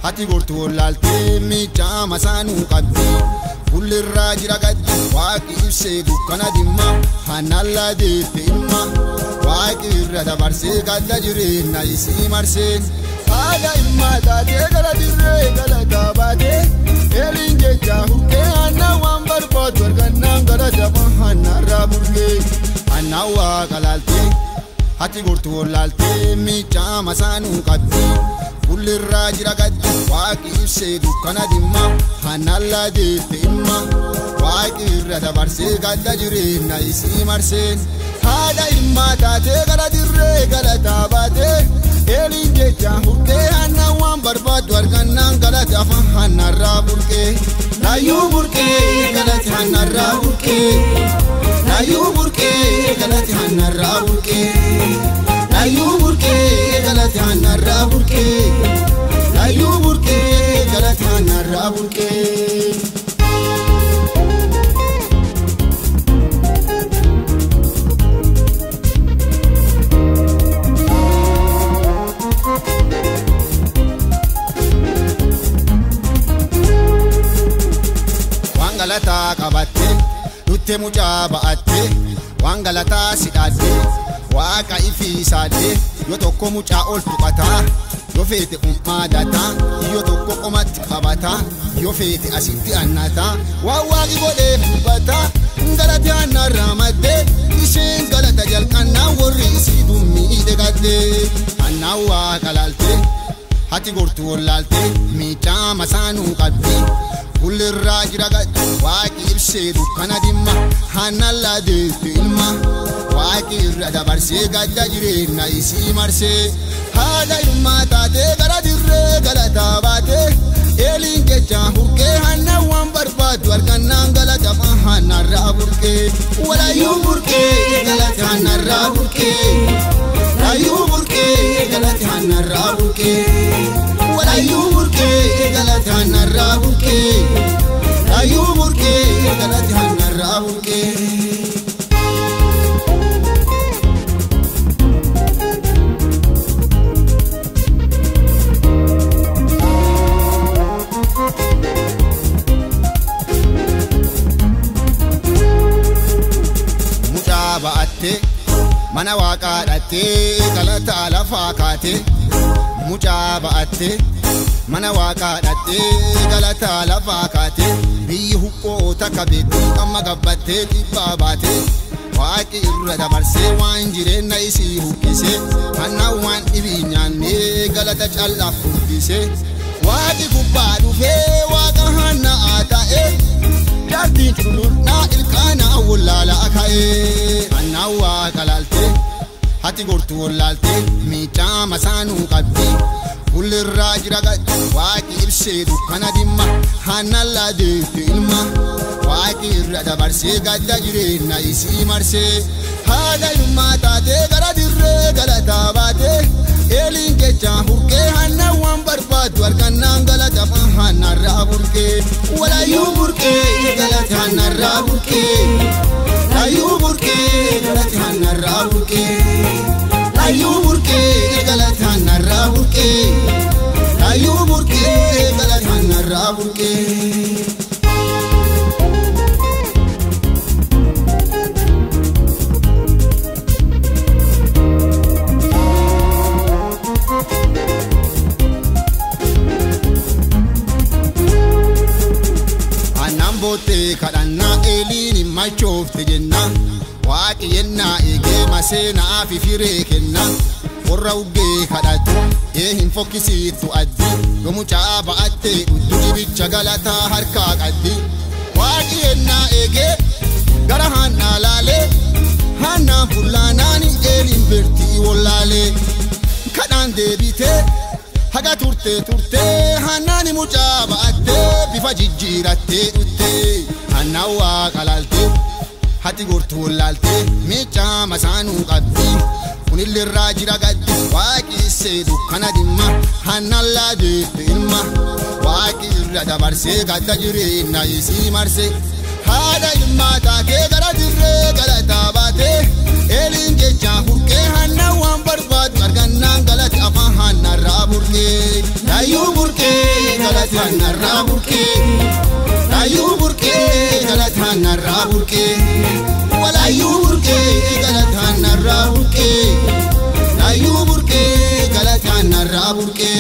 Ati gortu wallaaltee miichaa masaanuu qabdi. Fuulirraa jira gaddi waaqi ibsee dukkana dhimma. Hannallaa deette ilma waaqi irra dabarsee gadda jireenya isii marsee. Haadha ilmaa taatee gara dirree galataa baatee eeliin jecha hurkee aannan waan barbaadu argannaan gara jaba hannarraa burgee. Hannaan waaqa laaltee ati gortu wallaaltee miichaa masaanuu qabdi. Fuulirraa jira gaddi waaqi ibsee dukkana dhimma. Hannallaa deette ilma waaqi irra dabarsee gadda jireenya isii marsee. Haadha ilmaa taatee gara dirree galataa baatee eeliin jecha hurkee aannan waan barbaadu argannaan galata afaan hannarraa burqee. Laayyuu burqee galata hannarraa burqee. Laayyuu burqee galata hannarraa burqee. Laayyuu burqee galata hannarraa burqee. Laayyuu burqee galata hannarraa burqee. Waan galataa qabattee dhutte mucaa ba'attee waan galataa sidhaattee waaqa ifiisaattee yoo tokko mucaa ol tuqataa yoo feete ummaadataa yoo tokko qomatti qabataa yoo feete asitti annataa waan waaqi godheef dubbataa galate annarraa maddee isheen galata jalqannaa warri isii dummii dhegattee. Annaan waaqa laaltee ati gortu wallaaltee miichaa masaanuu qabdi. Fuulirraa jira gaddi waaqi ibsee dukkana dhimma. Hannallaa deette ilma waaqi irra dabarsee gadda jireenya isii marsee. Haadha ilmaa taatee gara dirree galataa baatee eeliin jecha hurkee hannan waan barbaadu argannaan galata afaan hannarraa burqee. Laayyuu burqee galata hannarraa burqee. Laayyuu burqee galata hannarraa burqee. Laayyuu burqee galata hannarraa burqee. Laayyuu burqee galata hannarraa burqee. Mucaa ba'attee mana waaqaa dhattee galataa lafaa kaatee. Mucaa ba'attee mana waaqaa dhattee galataa lafaa kaatee biyyi huqqoo takka beektuu amma gabbattee dhiibbaa baatee waaqi irra dabarsee waan jireenya isii huqqisee hannaan waan dhibii nyaannee galata callaaf furdisee Waaqi gubbaa dhufee waaqa hannaa ta'ee jaartiin cululuudhaa ilkaanaa wallaalaa ka'ee. Hannaan waaqa laaltee ati gortu wallaaltee miichaa masaanuu qabdi. Fuulirraa jira gaddi waaqi ibsee dukkana dhimma. Hannallaa deette ilma waaqi irra dabarsee gadda jireenya isii marsee. Haadha ilmaa taatee gara dirree galataa baatee eeliin jecha hurkee hannan waan barbaadu argannaan galata afaan hannarraa burqee. Laayyuu burqee galata hannarraa burqee. Laayyuu burqee galata hannarraa burqee. Laayyuu burqee galata hannarraa burqee. Laayyuu burqee galata hannarraa burqee. Annaan boottee kadhannaa eeliin hin machoofte jenna. Waaqi yennaa eegee maseenaa fi firee kenna. Warra uggee kadhatu ee hin fokkisiiftu addi. Yoo mucaa ba'attee dhudhu dibicha galataa harkaa qabdi. Waaqi yennaa eegee gara hannaa laalee hannaan fullaanaan eeliin bertii wallaalee. Kadhaan deebitee haga turtee turtee hannaan mucaa ba'attee bifa jijjiirattee dhuttee. Hannaan waaqa laaltee hati gortu wallaaltee miichaa masaanuu qabdi. Kunillee jira gaddi waaqi ibsee dukkana dhimma. Hannallaa deette ilma waaqi irra dabarsee gadda jireenya isii marsee. Haadha ilmaa taatee gara dirree galataa baatee eeliin jecha hurkee hanna waan barbaadu argannaan galati afaan hannarraa burqee. Laayyuu burqee galati hannarraa burqee. Laayyuu burqee galati hannarraa burqee. Walaayyuu burqee galati hannarraa burqee. Laayyuu burqee galati hannarraa burqee.